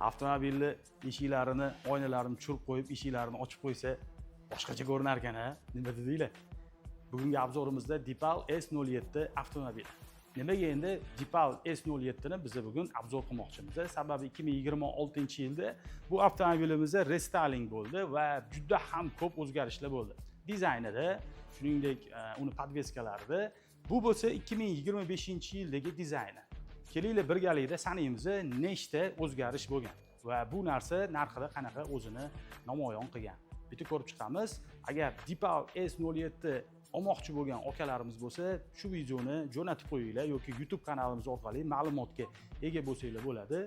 Avtomobilni eshiklarini, oynalarini tushirib qo'yib, eshiklarini ochib qo'ysa, boshqacha ko'rinar ekan, a? Nima dedinglar? Bugungi обзор imizda Deepal S07 avtomobili. Nimaga endi Deepal S07 ni biz bugun обзор qilmoqchimiz? Sababi 2026-yilda bu avtomobilimizda рестайлинг bo'ldi va juda ham ko'p o'zgarishlar bo'ldi. Dizaynida, shuningdek, uni подвеска larida. Bu bo'lsa 2025-yildagi dizayni. Kelinglar, birgalikda sanaymiz, nechta o'zgarish bo'lgan va bu narsa narxida qanaqa o'zini namoyon qilgan. Bitta ko'rib chiqamiz. Agar Deepal S07 olmoqchi bo'lgan akalarimiz bo'lsa, shu videoni jo'natib qo'yinglar yoki YouTube kanalimiz orqali ma'lumotga ega bo'lsanglar bo'ladi.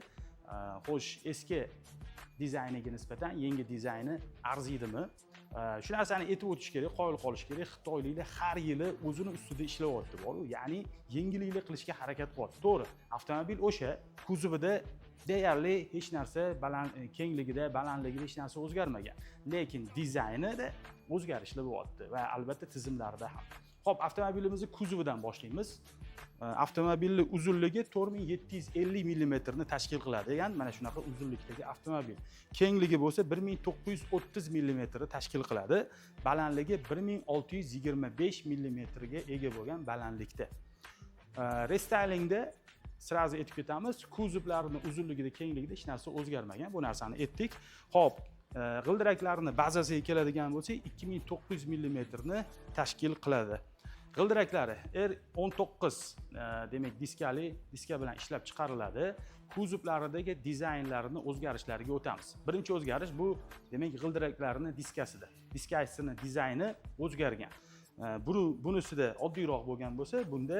Xo'sh, eski dizayniga nisbatan yangi dizayni arziydimi? Shu narsani aytib o'tish kerak, qoyil qolish kerak. Xitoyliklar har yili o'zini ustida ishlayapti, boru, ya'ni yengilliklar qilishga harakat qilyapti. To'g'ri, avtomobil o'sha, kuzovida deyarli hech narsa, baland kengligida, balandligida hech narsa o'zgarmagan, lekin dizaynida o'zgarishlar bo'lyapti va albatta tizimlarida ham. Ho'p, avtomobilimizni kuzovidan boshlaymiz. Avtomobilni uzunligi 4750 millimetrni tashkil qiladigan mana shunaqa uzunlikdagi avtomobil. Kengligi bo'lsa 1930 millimetrni tashkil qiladi. Balandligi 1625 millimetrga ega bo'lgan balandlikda. Рестайлинг da сразу aytib ketamiz, kuzovlarni uzunligida, kengligida hech narsa o'zgarmagan, bu narsani aytdik. Ho'p, g'ildiraklarni bazasiga keladigan bo'lsak, 2900 millimetrni tashkil qiladi. G'ildiraklari R19, demak, diskali diska bilan ishlab chiqariladi. Kuzovlaridagi dizaynlarini o'zgarishlariga o'tamiz. Birinchi o'zgarish bu, demak, g'ildiraklarni diskasida, diskasini dizayni o'zgargan. Bunisida oddiyroq bo'lgan bo'lsa, bunda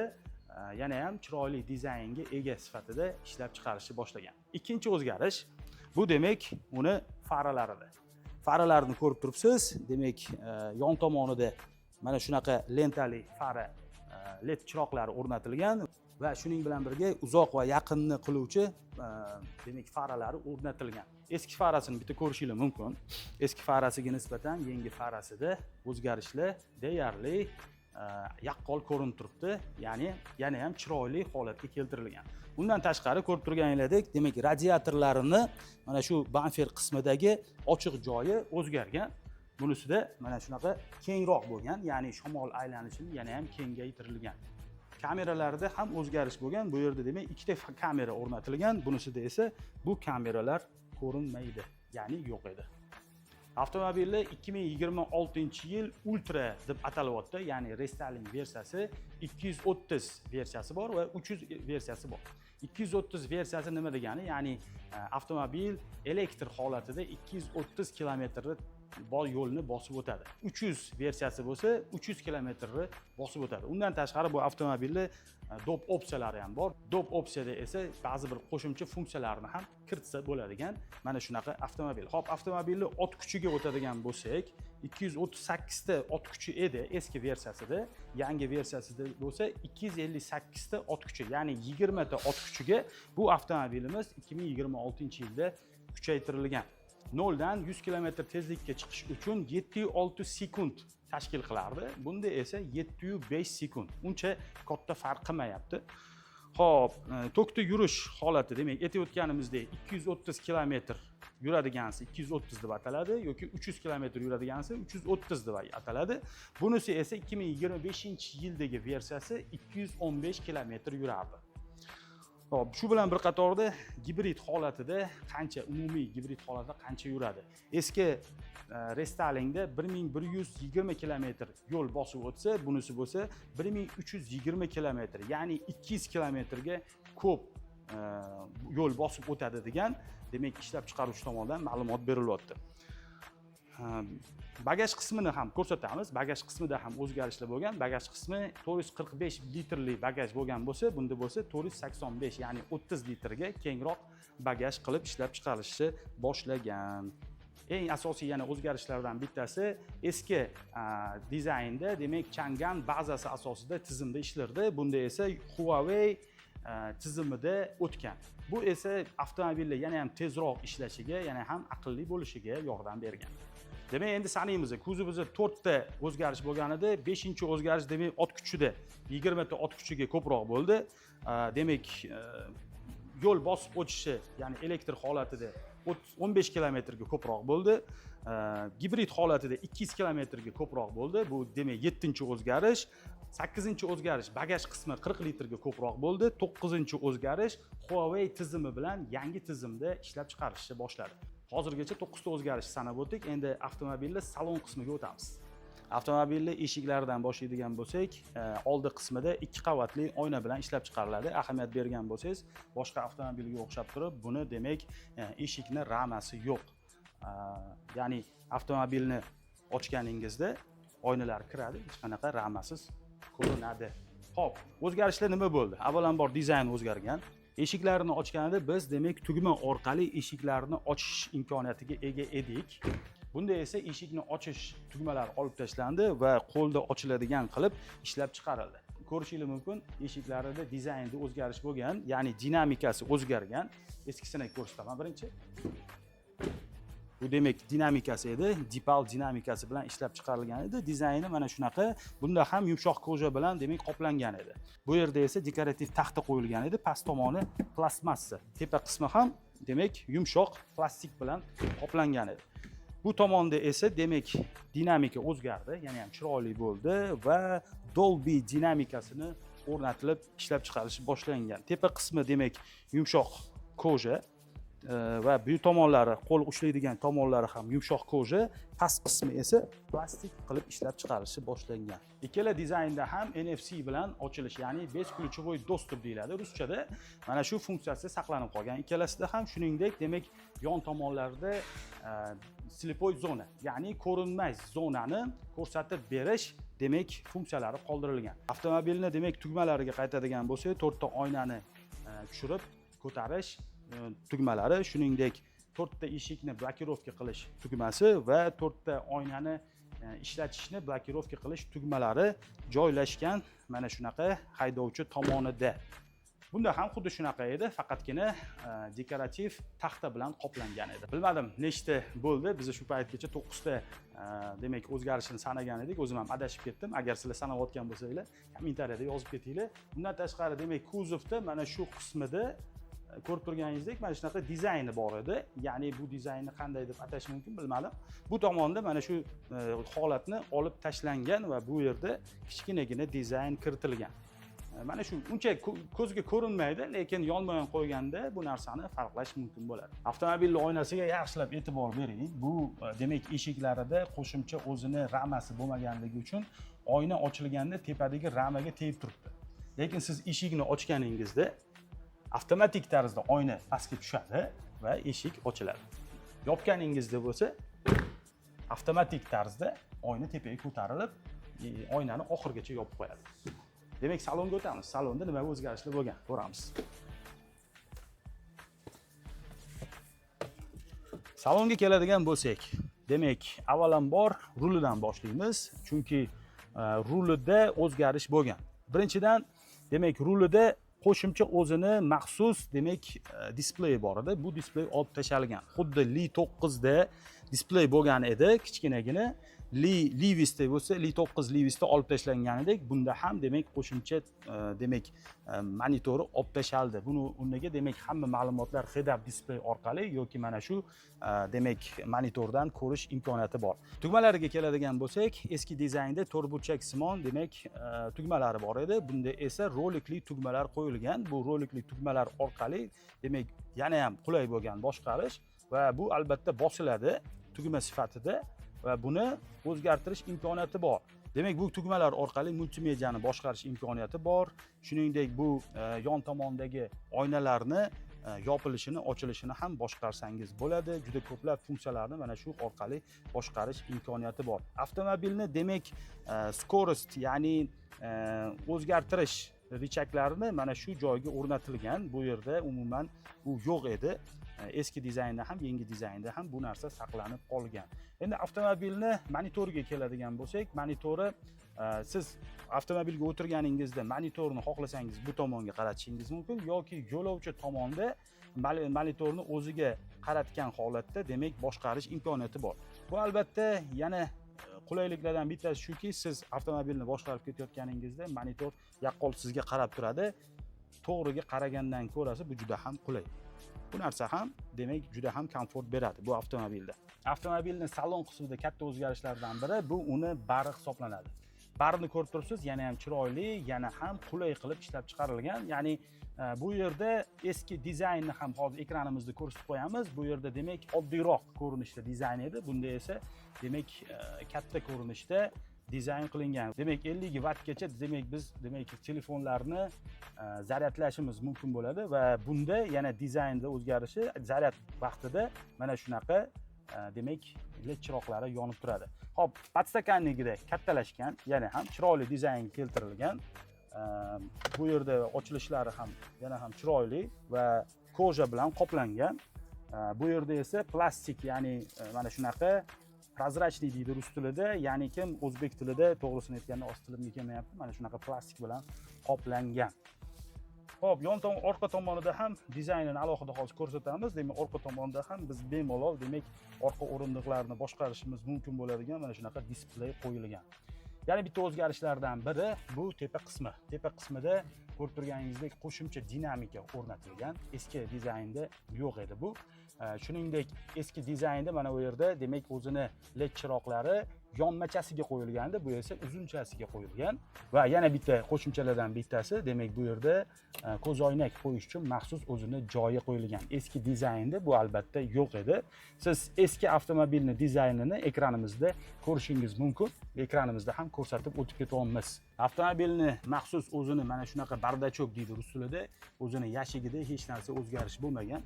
yana ham chiroyli dizaynga ega sifatida ishlab chiqarishni boshlagan. Ikkinchi o'zgarish bu, demak, uni faralarida. Faralarni ko'rib turibsiz, demak, yon tomonida mana shunaqa lentali fara, LED chiroqlari o'rnatilgan va shuning bilan birga uzoq va yaqinni qiluvchi, demak, faralari o'rnatilgan. Eski farasini bitta ko'rishinglar mumkin. Eski farasiga nisbatan yangi farasida o'zgarishlar deyarli yaqqol ko'rinib turibdi, ya'ni yana ham chiroyli holatga keltirilgan. Undan tashqari, ko'rib turganinglardek, demak, radiatorlarini mana shu bamper qismidagi ochiq joyi o'zgargan. Bunisida mana shunaqa kengroq bo'lgan, ya'ni shamol aylanishini yana ham kengaytirilgan. Kameralarda ham o'zgarish bo'lgan. Bu yerda, demak, ikkita kamera o'rnatilgan, bunisida esa bu kameralar ko'rinmaydi, ya'ni yo'q edi. Avtomobilni 2026 yil Ultra deb atalyapti, ya'ni рестайлинг versiyasi. 230 versiyasi bor va 300 versiyasi bor. 230 versiyasi nima degani? Ya'ni avtomobil elektr holatida 230 kilometrni yo'lni bosib o'tadi. 300 versiyasi bo'lsa, 300 kilometrni bosib o'tadi. Undan tashqari, bu avtomobilni доп opsiyalari ham bor. Доп opsiyada esa ba'zi bir qo'shimcha funksiyalarni ham kiritsa bo'ladigan mana shunaqa avtomobil. Ho'p, avtomobilni ot kuchiga o'tadigan bo'lsak, 238 ta ot kuchi edi eski versiyasida, yangi versiyasida bo'lsa 258 ta ot kuchi, ya'ni 20 ta ot kuchiga bu avtomobilimiz 2026 yilda kuchaytirilgan. 0 dan 100 kilometr tezlikka chiqish uchun 7,6 sekund tashkil qilardi, bunda esa 7,5 sekund, uncha katta farq qilmayapti. Ho'p, tokda yurish holati, demak, aytib o'tganimizdek, 230 kilometr yuradiganisi 230 deb ataladi yoki 300 kilometr yuradiganisi 330 deb ataladi. Bunisi esa 2025 yildagi versiyasi 215 kilometr yurardi. Hop, shu bilan bir qatorda gibrid holatida qancha, umumiy gibrid holatida qancha yuradi? Eski рестайлинг da 1120 kilometr yo'l bosib o'tsa, bunisi bo'lsa 1320 kilometr, ya'ni 200 kilometrga ko'p yo'l bosib o'tadi degan, demak, ishlab chiqaruvchi tomonidan ma'lumot berilyapti. Bagaj qismini ham ko'rsatamiz. Bagaj qismida ham o'zgarishlar bo'lgan. Bagaj qismi 445 litrli bagaj bo'lgan bo'lsa, bunda bo'lsa 485, ya'ni 30 litrga kengroq bagaj qilib ishlab chiqarishni boshlagan. Eng asosiy yana o'zgarishlardan bittasi, eski dizaynda, demak, Changan bazasi asosida tizimda ishlardi, bunda esa Huawei tizimida o'tgan. Bu esa avtomobillar yana ham tezroq ishlashiga, yana ham aqlli bo'lishiga yordam bergan. Demak, endi sanaymiz. Kuzovida to'rtta o'zgarish bo'lgan edi. Beshinchi o'zgarish, demak, ot kuchida, 20 ta ot kuchiga ko'proq bo'ldi. Demak, Yo'l bosib o'tishi, ya'ni elektr holatida 15 kilometrga ko'proq bo'ldi. Gibrid holatida 200 kilometrga ko'proq bo'ldi. Bu demak 7 o'zgarish. 8 o'zgarish, bagaj qismi 40 litrga ko'proq bo'ldi. 9 o'zgarish, Huawei tizimi bilan yangi tizimda ishlab chiqarishni boshladi. Hozirgacha 9 ta o'zgarish sanab o'tdik. Endi avtomobilni salon qismiga o'tamiz. Avtomobilni eshiklaridan boshlaydigan bo'lsak, oldi qismida 2 qavatli oyna bilan ishlab chiqariladi. Ahamiyat bergan bo'lsangiz, boshqa avtomobilga o'xshab turib, buni demak eshikni ramasi yo'q. Ya'ni avtomobilni ochganingizda oynalar kiradi, hech qanaqa ramasiz ko'rinadi. Xo'p, o'zgarishlar nima bo'ldi? Avvalambor dizayn o'zgargan. Eshiklarni ochganida biz demak tugma orqali eshiklarni ochish imkoniyatiga ega edik. Bunda esa eshikni ochish tugmalari olib tashlandi va qo'lda ochiladigan qilib ishlab chiqarildi. Ko'rishingiz mumkin, eshiklarida dizaynda o'zgarish bo'lgan, ya'ni dinamikasi o'zgargan. Eskisini ko'rsataman birinchi. Bu demak dinamikasi edi, Deepal dinamikasi bilan ishlab chiqarilgan edi. Dizayni mana shunaqa. Bunda ham yumshoq кожа bilan demak qoplangan edi. Bu yerda esa dekorativ taxta qo'yilgan edi, past tomoni plastmassa, tepa qismi ham demak yumshoq plastik bilan qoplangan edi. Bu tomonda esa demak dinamika o'zgardi, yana ham chiroyli bo'ldi va Dolby dinamikasini o'rnatilib ishlab chiqarish boshlangan. Tepa qismi demak yumshoq кожа va bu tomonlari, qo'l ushlaydigan tomonlari ham yumshoq кожа, past qismi esa plastik qilib ishlab chiqarilishi boshlangan. Ikkala dizaynda ham NFC bilan ochilish, ya'ni бесключевой доступ deyiladi ruschada, mana shu funksiyasi saqlanib qolgan ikkalasida ham. Shuningdek, demak yon tomonlarida слепой zona, ya'ni ko'rinmas zonani ko'rsatib berish demak funksiyalari qoldirilgan. Avtomobilni demak tugmalariga qaytadigan bo'lsak, to'rtta oynani tushirib ko'tarish tugmalari, shuningdek to'rtta eshikni blokirovka qilish tugmasi va to'rtta oynani ishlatishni blokirovka qilish tugmalari joylashgan mana shunaqa haydovchi tomonida. Bunda ham xuddi shunaqa edi, faqatgina dekorativ taxta bilan qoplangan edi. Bilmadim, nechta bo'ldi, biz shu paytgacha to'qqizta demak o'zgarishini sanagan edik. O'zim ham adashib ketdim. Agar sizlar sanayotgan bo'lsanglar, kommentariyada yozib ketinglar. Bundan tashqari demak kuzovda mana shu qismida ko'rib turganingizdek mana shunaqa dizayni bor edi. Ya'ni bu dizaynni qanday deb atash mumkin, bilmadim. Bu tomonda mana shu holatni olib tashlangan va bu yerda kichkinagina dizayn kiritilgan. Mana shu uncha ko'zga ko'rinmaydi, lekin yonma yon qo'yganda bu narsani farqlash mumkin bo'ladi. Avtomobilni oynasiga yaxshilab e'tibor bering. Bu demak eshiklarida qo'shimcha o'zini ramasi bo'lmaganligi uchun oyna ochilganda tepadagi ramaga tegib turibdi. Lekin siz eshikni ochganingizda avtomatik tarzda oyna pastga tushadi va eshik ochiladi. Yopganingizda bo'lsa avtomatik tarzda oyna tepaga ko'tarilib, oynani oxirigacha yopib qo'yadi. Demak, salonga o'tamiz. Salonda nima o'zgarishlar bo'lgan, ko'ramiz. Salonga keladigan bo'lsak, demak, avvalambor rulidan boshlaymiz, chunki rulida o'zgarish bo'lgan. Birinchidan, demak, rulida qo'shimcha o'zini maxsus demak displey bor edi. Bu displey olib tashlangan. Xuddi Li 9 da displey bo'lgan edi, kichkinagina. Li Livisda bo'lsa, Li 9 Livisda olib tashlangan edik. Bunda ham demak qo'shimcha demak monitori olib tashaldi. Buni o'rniga demak hamma ma'lumotlar head-up display orqali yoki mana shu demak monitordan ko'rish imkoniyati bor. Tugmalariga keladigan bo'lsak, eski dizaynda to'rtburchak simon demak tugmalari bor edi. Bunda esa rolikli tugmalar qo'yilgan. Bu rolikli tugmalar orqali demak yana ham qulay bo'lgan boshqarish va bu albatta bosiladi tugma sifatida va buni o'zgartirish imkoniyati bor. Demak, bu tugmalar orqali multimediani boshqarish imkoniyati bor. Shuningdek, bu yon tomondagi oynalarni yopilishini, ochilishini ham boshqarsangiz bo'ladi. Juda ko'plab funksiyalarni mana shu orqali boshqarish imkoniyati bor. Avtomobilni demak скорость, ya'ni o'zgartirish рычаг larini mana shu joyga o'rnatilgan. Bu yerda umuman u yo'q edi. Eski dizaynda ham, yangi dizaynda ham bu narsa saqlanib qolgan. Endi avtomobilni monitoriga keladigan bo'lsak, monitori siz avtomobilga o'tirganingizda monitorni xohlasangiz bu tomonga qaratishingiz mumkin yoki yo'lovchi tomonda monitorni o'ziga qaratgan holatda demak boshqarish imkoniyati bor. Bu albatta yana qulayliklardan bittasi shuki, siz avtomobilni boshqarib ketayotganingizda monitor yaqqol sizga qarab turadi. To'g'riga qaragandan ko'rasi bu juda ham qulay. Bu narsa ham, demak, juda ham komfort beradi bu avtomobilda. Avtomobilni salon qismida katta o'zgarishlardan biri bu uni bari hisoblanadi. Barini ko'rib turibsiz, yana ham chiroyli, yana ham qulay qilib ishlab chiqarilgan. Ya'ni bu yerda eski dizaynni ham hozir ekranimizda ko'rsatib qo'yamiz. Bu yerda, demak, oddiyroq ko'rinishda dizayn edi. Bunda esa, demak, katta ko'rinishda dizayn qilingan. Demak, 50 vattgacha, demak, biz, demak, telefonlarni zaryadlashimiz mumkin bo'ladi va bunda yana dizaynda o'zgarishi, zaryad vaqtida mana shunaqa demak, led chiroqlari yonib turadi. Xo'p, подстаканник ida kattalashgan, yana ham chiroyli dizayn keltirilgan. Bu yerda ochilishlari ham yana ham chiroyli va кожа bilan qoplangan. Bu yerda esa plastik, ya'ni mana shunaqa прозрачный deydi rus tilida, ya'ni kim o'zbek tilida, to'g'risini aytganda, oz tilimga kelmayapti, mana shunaqa plastik bilan qoplangan. Xo'p, yon tomon, orqa tomonida ham dizaynini alohida hozir ko'rsatamiz. Demak, orqa tomonda ham biz bemalol, demak, orqa o'rindiqlarni boshqarishimiz mumkin bo'ladigan mana shunaqa displey qo'yilgan. Yana bitta o'zgarishlardan biri bu tepa qismi. Tepa qismida ko'rib turganingizdek qo'shimcha dinamika o'rnatilgan. Eski dizaynda yo'q edi bu. Shuningdek, eski dizaynda mana bu yerda, demak, o'zini led chiroqlari yonmachasiga qo'yilgandi, bu esa uzunchasiga qo'yilgan. Va yana bitta qo'shimchalardan bittasi, demak, bu yerda ko'zoynak qo'yish uchun maxsus o'zini joyi qo'yilgan. Eski dizaynda bu albatta yo'q edi. Siz eski avtomobilni dizaynini ekranimizda ko'rishingiz mumkin. Ekranimizda ham ko'rsatib o'tib ketyapmiz. Avtomobilni maxsus o'zini mana shunaqa бардачок deydi rus tilida, o'zini yashigida hech narsa o'zgarish bo'lmagan.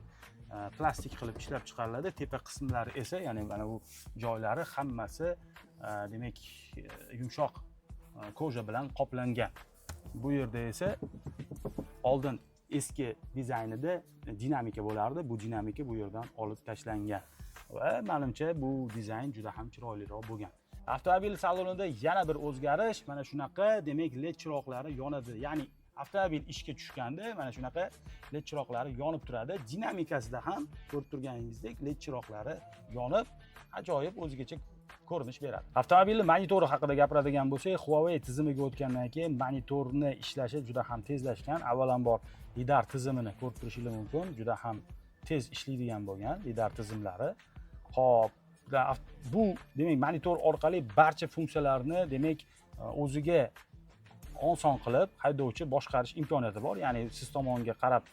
Plastik qilib ishlab chiqariladi. Tepa qismlari esa, ya'ni mana bu joylari hammasi demak, yumshoq кожа bilan qoplangan. Bu yerda esa oldin eski dizaynida dinamika bo'lardi. Bu dinamika bu yerdan olib tashlangan va manimcha, bu dizayn juda ham chiroyliroq bo'lgan. Avtomobil salonida yana bir o'zgarish, mana shunaqa, demak, led chiroqlari yonadi. Ya'ni avtomobil ishga tushganda mana shunaqa led chiroqlari yonib turadi. Dinamikasida ham ko'rib turganingizdek led chiroqlari yonib, ajoyib o'zigacha ko'rinish beradi. Avtomobilni monitori haqida gapiradigan bo'lsak, Huawei tizimiga o'tgandan keyin monitorni ishlashi juda ham tezlashgan. Avvalambor, lidar tizimini ko'rib turishingiz mumkin, juda ham tez ishlaydigan bo'lgan lidar tizimlari. Xo'p, bu, demak, monitor orqali barcha funksiyalarni, demak, o'ziga oson qilib haydovchi boshqarish imkoniyati bor. Ya'ni siz tomonga qarab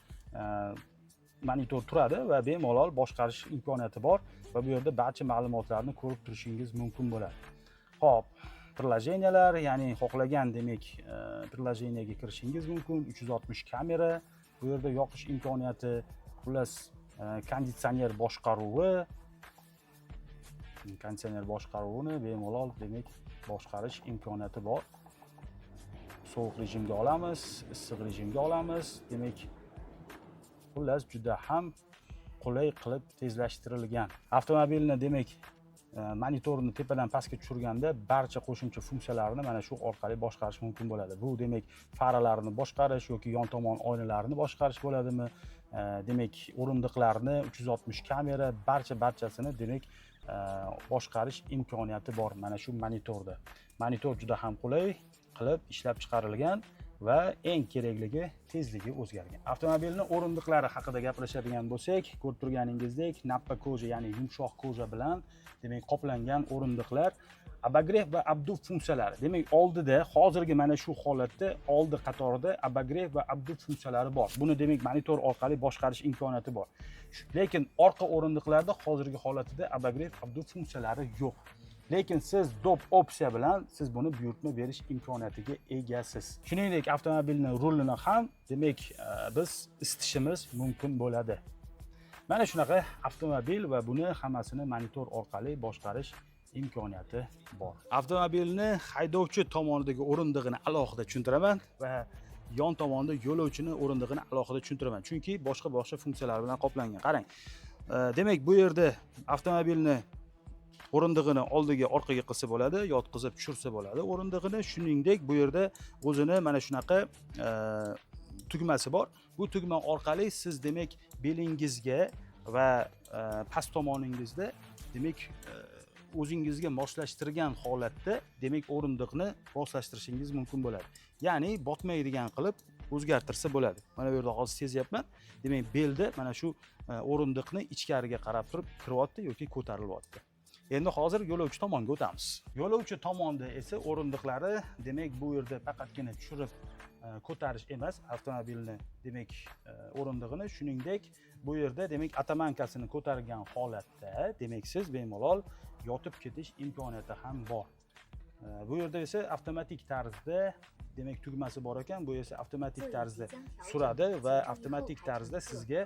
monitor turadi va bemalol boshqarish imkoniyati bor va bu yerda barcha ma'lumotlarni ko'rib turishingiz mumkin bo'ladi. Xo'p, приложения lar, ya'ni xohlagan, demak, приложение ga kirishingiz mumkin. 360 kamera bu yerda yoqish imkoniyati, xullas, konditsioner boshqaruvini bemalol, demak, boshqarish imkoniyati bor. Sovuq rejimga olamiz, issiq rejimga olamiz. Demak, xullas, juda ham qulay qilib tezlashtirilgan. Avtomobilni, demak, monitorni tepadan pastga tushirganda barcha qo'shimcha funksiyalarni mana shu orqali boshqarish mumkin bo'ladi. Bu, demak, faralarni boshqarish yoki yon tomon oynalarini boshqarish bo'ladimi, demak, o'rindiqlarni, 360 kamera, barcha barchasini, demak, boshqarish imkoniyati bor mana shu monitorda. Monitor juda ham qulay qilib ishlab chiqarilgan va eng kerakligi, tezligi o'zgargan. Avtomobilni o'rindiqlari haqida gaplashadigan bo'lsak, ko'rib turganingizdek nappa кожа, ya'ni yumshoq кожа bilan, demak, qoplangan o'rindiqlar, обогрев va обдув funksiyalari. Demak, oldida, hozirgi mana shu holatda oldi qatorida обогрев va обдув funksiyalari bor. Buni, demak, monitor orqali boshqarish imkoniyati bor. Lekin orqa o'rindiqlarda hozirgi holatida обогрев, обдув funksiyalari yo'q. Lekin siz доп opsiya bilan siz buni buyurtma berish imkoniyatiga egasiz. Shuningdek, avtomobilni rulini ham, demak, biz isitishimiz mumkin bo'ladi. Mana shunaqa avtomobil va buni hammasini monitor orqali boshqarish imkoniyati bor. Avtomobilni haydovchi tomonidagi o'rindig'ini alohida tushuntiraman va yon tomonda yo'lovchini o'rindig'ini alohida tushuntiraman, chunki boshqa boshqa funksiyalar bilan qoplangan. Qarang, demak, bu yerda avtomobilni o'rindig'ini oldiga, orqaga qilsa bo'ladi, yotqizib tushirsa bo'ladi o'rindig'ini. Shuningdek, bu yerda o'zini mana shunaqa tugmasi bor. Bu tugma orqali siz, demak, belingizga va past tomoningizda, demak, o'zingizga moslashtirgan holatda, demak, o'rindiqni moslashtirishingiz mumkin bo'ladi, ya'ni botmaydigan qilib. O'zgartirsa bo'ladi. Mana bu yerda hozir sezyapman, demak, belda mana shu o'rindiqni ichkariga qarab turib kiryapti yoki ko'tarilyapti. Endi hozir yo'lovchi tomonga o'tamiz. Yo'lovchi tomonda esa o'rindiqlari, demak, bu yerda faqatgina tushirib ko'tarish emas avtomobilni, demak, o'rindig'ini, shuningdek, bu yerda, demak, оттоманка sini ko'targan holatda, demak, siz bemalol yotib ketish imkoniyati ham bor. Bu yerda esa avtomatik tarzda, demak, tugmasi bor ekan. Bu esa avtomatik tarzda suradi va avtomatik tarzda sizga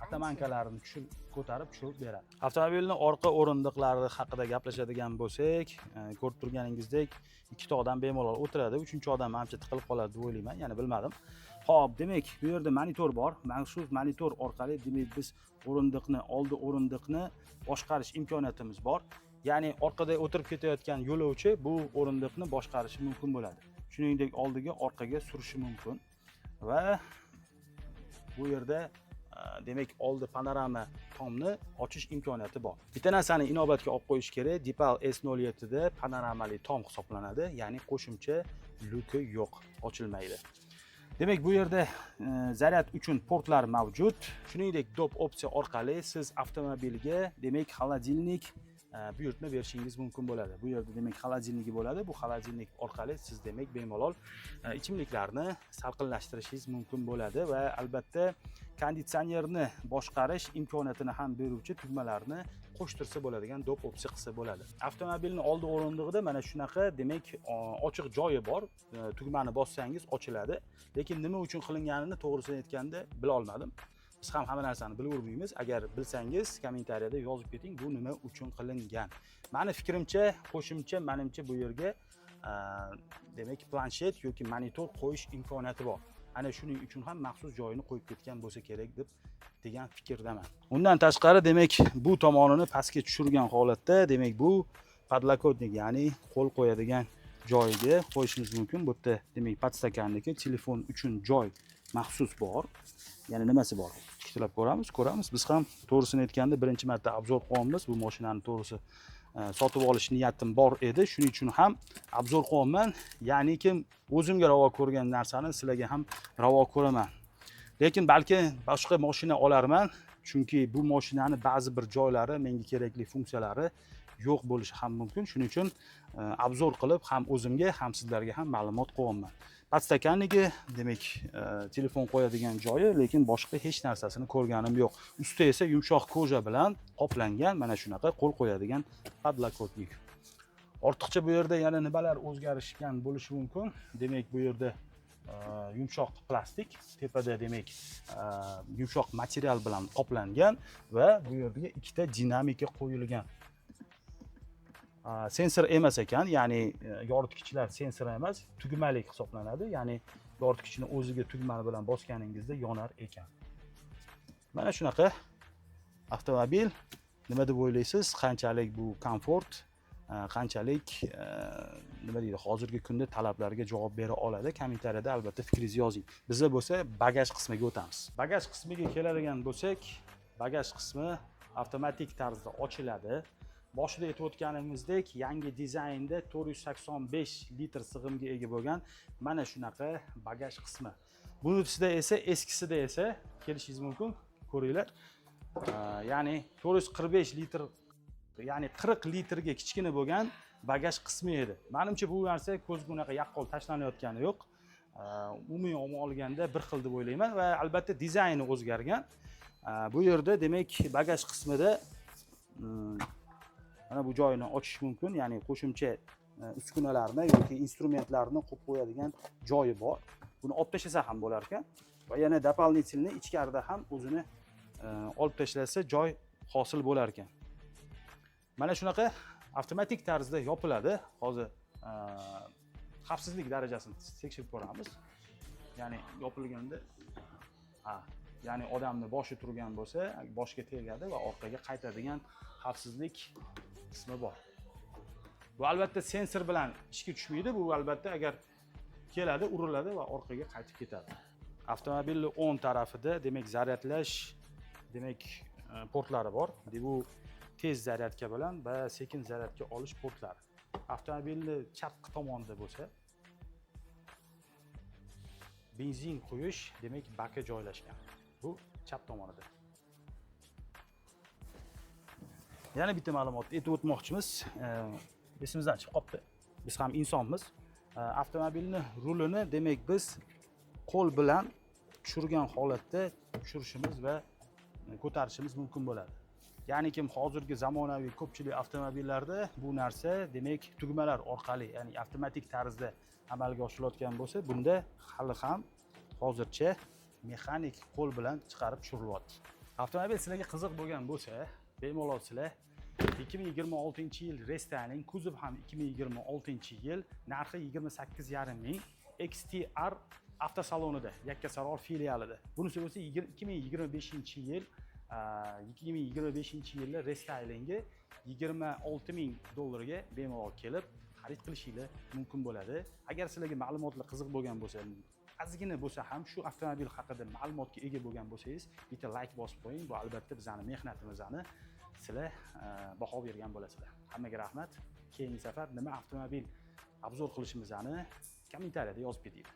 оттоманка larni tushirib, ko'tarib tushirib beradi. Avtomobilni orqa o'rindiqlari haqida gaplashadigan bo'lsak, ko'rib turganingizdek, ikkita odam bemalol o'tiradi. Uchinchi odam manimcha tiqilib qoladi deb o'ylayman, ya'ni bilmadim. Ho'p, demak, bu yerda monitor bor. Mana shu monitor orqali, demak, biz o'rindiqni, oldi o'rindiqni boshqarish imkoniyatimiz bor, ya'ni orqada o'tirib ketayotgan yo'lovchi bu o'rindiqni boshqarishi mumkin bo'ladi, shuningdek, oldiga, orqaga surishi mumkin. Va bu yerda demak, oldi panorama tomni ochish imkoniyati bor. Bitta narsani inobatga olib qo'yish kerak: Deepal S07 da panoramali tom hisoblanadi, ya'ni qo'shimcha lyuki yo'q, ochilmaydi. Demak, bu yerda zaryad uchun portlar mavjud. Shuningdek, doп opsiya orqali siz avtomobilga, demak, холодильник buyurtma berishingiz mumkin bo'ladi. Bu yerda, demak, холодильник i bo'ladi. Bu холодильник orqali siz, demak, bemalol ichimliklarni salqinlashtirishingiz mumkin bo'ladi va albatta konditsionerni boshqarish imkoniyatini ham beruvchi tugmalarni qo'shtirsa bo'ladigan доп opsiya qilsa bo'ladi. Avtomobilni oldi o'rindig'ida mana shunaqa, demak, ochiq joyi bor. Tugmani bossangiz, ochiladi, lekin nima uchun qilinganini, to'g'risini aytganda, bila olmadim. Biz ham hamma narsani bilavermaymiz. Agar bilsangiz, kommentariyada yozib keting, bu nima uchun qilingan. Mani fikrimcha, qo'shimcha, manimcha, bu yerga demak, planshet yoki monitor qo'yish imkoniyati bor. Ana shuning uchun ham maxsus joyini qo'yib ketgan bo'lsa kerak deb degan fikrdaman. Undan tashqari, demak, bu tomonini pastga tushirgan holatda, demak, bu подлокотник, ya'ni qo'l qo'yadigan joyiga qo'yishimiz mumkin. Bu yerda, demak, подстаканники, telefon uchun joy maxsus bor. Yana nimasi bor, tiklab ko'ramiz. Biz ham, to'g'risini aytganda, birinchi marta обзор qilyapmiz bu mashinani. To'g'risi, sotib olish niyatim bor edi, shuning uchun ham обзор qilyapman, ya'ni kim o'zimga ravo ko'rgan narsani sizlarga ham ravo ko'raman. Lekin balki boshqa mashina olarman, chunki bu mashinani ba'zi bir joylari, menga kerakli funksiyalari yo'q bo'lishi ham mumkin. Shuning uchun обзор qilib, ham o'zimga, ham sizlarga ham ma'lumot qilyapman. Подстаканники, demak, telefon qo'yadigan joyi, lekin boshqa hech narsasini ko'rganim yo'q. Usti esa yumshoq кожа bilan qoplangan, mana shunaqa qo'l qo'yadigan подлокотник. Ortiqcha bu yerda yana nimalar o'zgarishgan bo'lishi mumkin? Demak, bu yerda yumshoq plastik, tepada, demak, yumshoq material bilan qoplangan va bu yerga ikkita dinamika qo'yilgan. Sensor emas ekan, ya'ni yoritgichlar sensor emas, tugmalik hisoblanadi, ya'ni yoritgichni o'ziga tugma bilan bosganingizda yonar ekan. Mana shunaqa avtomobil. Nima deb o'ylaysiz, qanchalik bu komfort, qanchalik nima deydi, hozirgi kunda talablarga javob bera oladi? Kommentariyada albatta fikringizni yozing. Biza bo'lsa bagaj qismiga o'tamiz. Bagaj qismiga keladigan bo'lsak, bagaj qismi avtomatik tarzda ochiladi. Boshida aytib o'tganimizdek, yangi dizaynda 485 litr sig'imga ega bo'lgan mana shunaqa bagaj qismi. Bunisida esa, eskisida esa, kelishingiz mumkin, ko'ringlar, ya'ni 445 litr, ya'ni 40 litrga kichkina bo'lgan bagaj qismi edi. Manimcha, bu narsa ko'zga unaqa yaqqol tashlanayotgani yo'q. Umumiy olganda bir xil deb o'ylayman va albatta dizayni o'zgargan. Bu yerda, demak, bagaj qismida mana bu joyini ochish mumkin, ya'ni qo'shimcha uskunalarni yoki instrumentlarni qo'yib qo'yadigan joyi bor. Buni olib tashlasa ham bo'lar ekan va yana дополнительный ichkarida ham o'zini olib tashlasa, joy hosil bo'lar ekan. Mana shunaqa avtomatik tarzda yopiladi. Hozir xavfsizlik darajasini tekshirib ko'ramiz, ya'ni yopilganda, ha, ya'ni odamni boshi turgan bo'lsa, boshga tegadi va orqaga qaytadigan xavfsizlik qismi bor. Bu albatta sensor bilan ishga tushmaydi. Bu albatta agar keladi, uriladi va orqaga qaytib ketadi. Avtomobilni o'ng tarafida, demak, zaryadlash, demak, portlari bor. Bu tez zaryadka bilan va sekin zaryadka olish portlari. Avtomobilni chapqi tomonida bo'lsa, Benzin quyish, demak, baki joylashgan. Bu chap tomonida. Yana bitta ma'lumotni aytib o'tmoqchimiz. Esimizdan chiqib qolibdi. Biz ham insonmiz. Avtomobilni rulini, demak, biz qo'l bilan tushirgan holatda tushirishimiz va ko'tarishimiz mumkin bo'ladi. Ya'ni kim hozirgi zamonaviy ko'pchilik avtomobillarda bu narsa, demak, tugmalar orqali, ya'ni avtomatik tarzda amalga oshirilayotgan bo'lsa, bunda hali ham hozircha mexanik qo'l bilan chiqarib tushirilyapti. Avtomobil sizlarga qiziq bo'lgan bo'lsa, bemalol sizlar 2026 yil рестайлинг, kuzov ham 2026 yil, narxi 28,5 ming, XTR avtosalonida, Yakkasaroy filialida. Bunisi bo'lsa 2025 yil, 2025 yilda рестайлинг i 26 ming dollarga bemalol kelib xarid qilishinglar mumkin bo'ladi. Agar sizlarga ma'lumotlar qiziq bo'lgan bo'lsa, ozgina bo'lsa ham shu avtomobil haqida ma'lumotga ega bo'lgan bo'lsangiz, bitta layk bosib qo'ying. Bu albatta bizani mehnatimizni sizlar baho bergan bo'lasizlar. Hammaga rahmat. Keyingi safar nima avtomobil обзор qilishimizni kommentariyada yozib ketinglar.